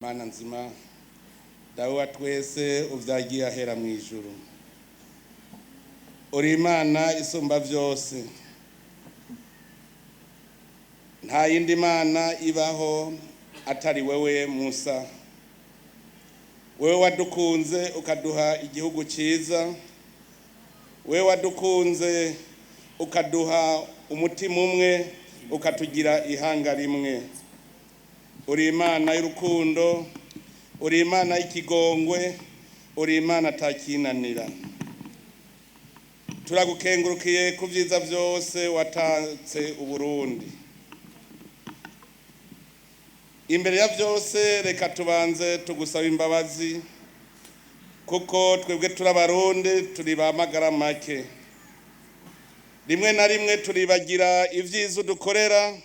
Mana nzima, Dawe wa twese uvyagiye ahera mu ijuru, uri Imana isumba vyose, nta yindi mana ibaho atari wewe Musa. Wewe wadukunze ukaduha igihugu ciza, wewe wadukunze ukaduha umutima umwe, ukatugira ihanga rimwe. Uri Imana y'urukundo, uri Imana y'ikigongwe, uri Imana atakinanira. Turagukengurukiye ku vyiza vyose watatse Uburundi. Imbere ya vyose reka tubanze tugusaba imbabazi, kuko twebwe turi Abarundi, turi ba magara make. Rimwe na rimwe turibagira ivyiza udukorera,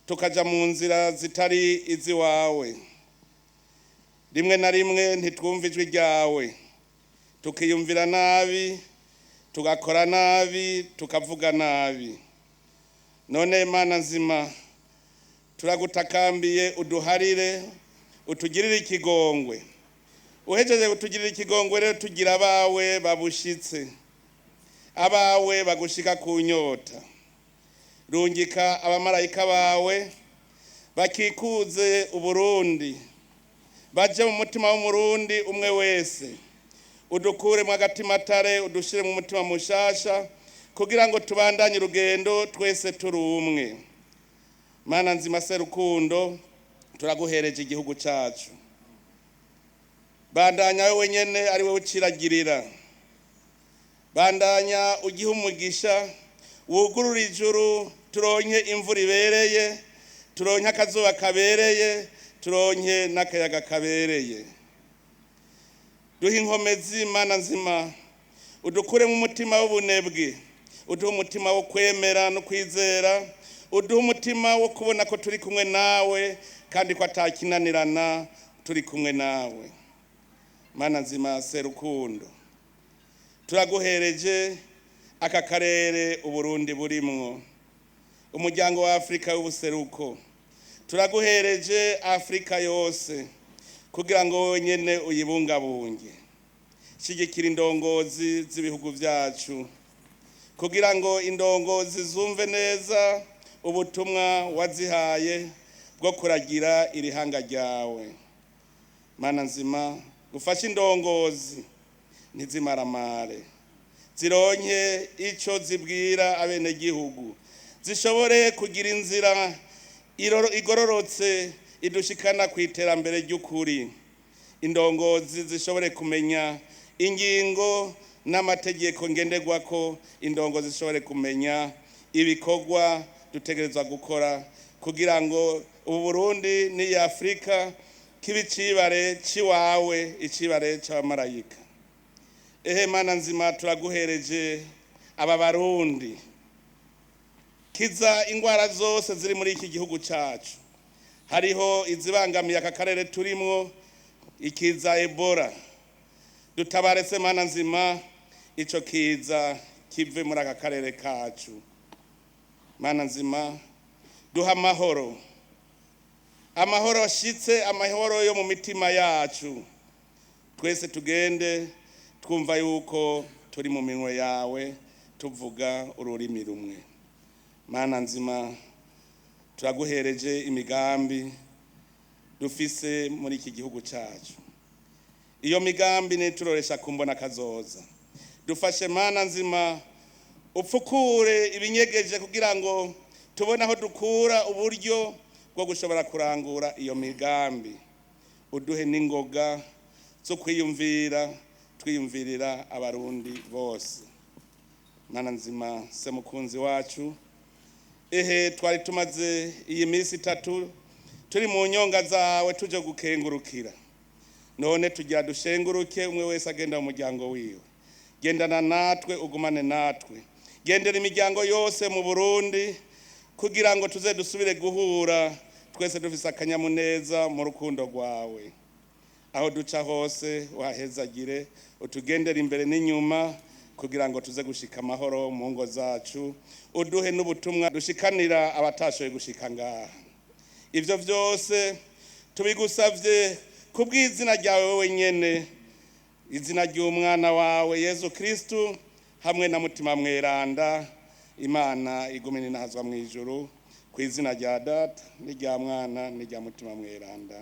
tukaja mu nzira zitari iziwawe. Rimwe na rimwe ntitwumva ijwi ryawe, tukiyumvira nabi, tugakora nabi, tukavuga nabi. None Mana nzima, turagutakambiye uduharire, utugirire ikigongwe. Uhejeje kutugirira ikigongwe rero, tugira abawe babushitse, abawe bagushika ku nyota. Rungika abamarayika bawe bakikuze Uburundi, baje mu mutima w'Umurundi umwe wese, udukuremwo agatimatare, udushire mu mutima mushasha, kugira ngo tubandanye urugendo twese turi umwe. Mana nzima Serukundo, turaguhereje igihugu cacu. Bandanya wewe nyene ari wewe uciragirira, bandanya ugihe umugisha, wugurure ijuru, turonke imvura ibereye, turonke akazuba kabereye, turonke n'akayaga kabereye. Duhe inkomezi Mana nzima, udukuremo umutima w'ubunebwe, uduhe umutima wo kwemera no kwizera, uduhe umutima wo kubona ko turi kumwe nawe kandi ko atakinanirana turi kumwe nawe. Mana nzima Serukundo, turaguhereje aka karere Uburundi burimwo, umuryango wa Afrika w'ubuseruko. Turaguhereje Afrika yose kugira ngo wenyene uyibungabunge. Shigikira indongozi z'ibihugu vyacu kugira ngo indongozi zumve neza ubutumwa wazihaye bwo kuragira iri hanga ryawe. Mana nzima, gufasha indongozi ntizimaramare, zironke ico zibwira abenegihugu, zishobore kugira inzira igororotse idushikana ku iterambere ry'ukuri. Indongozi zishobore kumenya ingingo n'amategeko ngenderwako, indongozi zishobore kumenya ibikorwa dutegerezwa gukora kugira ngo ubu Burundi n'iyi Afrika kibe icibare ciwawe, icibare c'abamarayika. Ehe Mana nzima, turaguhereje aba Barundi. Kiza ingwara zose ziri muri iki gihugu cacu. Hariho izibangamiye aka karere turimwo, ikiza Ebola. Dutabare se Mana nzima, ico kiza kive muri aka karere kacu. Mana nzima, duha amahoro, amahoro ashitse, amahoro yo mu mitima yacu. Twese tugende twumva yuko turi mu minwe yawe, tuvuga ururimi rumwe. Mana nzima, turaguhereje imigambi dufise muri iki gihugu cacu. Iyo migambi nituroresha kumbona kazoza. Dufashe Mana nzima, upfukure ibinyegeje kugira ngo tubone aho dukura uburyo bwo gushobora kurangura iyo migambi. Uduhe n'ingoga zo kwiyumvira, twiyumvirira Abarundi bose. Mana nzima se mukunzi wacu, ehe twari tumaze iyi minsi itatu turi mu nyonga zawe tuje gukengurukira. None tugira dushenguruke, umwe wese agenda mu muryango wiwe. Gendana natwe, ugumane natwe, gendera imiryango yose mu Burundi kugira ngo tuze dusubire guhura twese dufise akanyamuneza mu rukundo rwawe. Aho duca hose wahezagire, utugendere imbere n'inyuma kugira ngo tuze gushika amahoro mu ngo zacu. Uduhe n'ubutumwa dushikanira abatashoboye gushika ngaha. Ivyo vyose tubigusavye. Ku bw'izina ryawe wowe nyene, izina ry'umwana wawe Yezu Kristu hamwe na Mutima Mweranda, Imana igume inahazwa mu ijuru, ku izina rya Data n'irya Mwana n'irya Mutima Mweranda.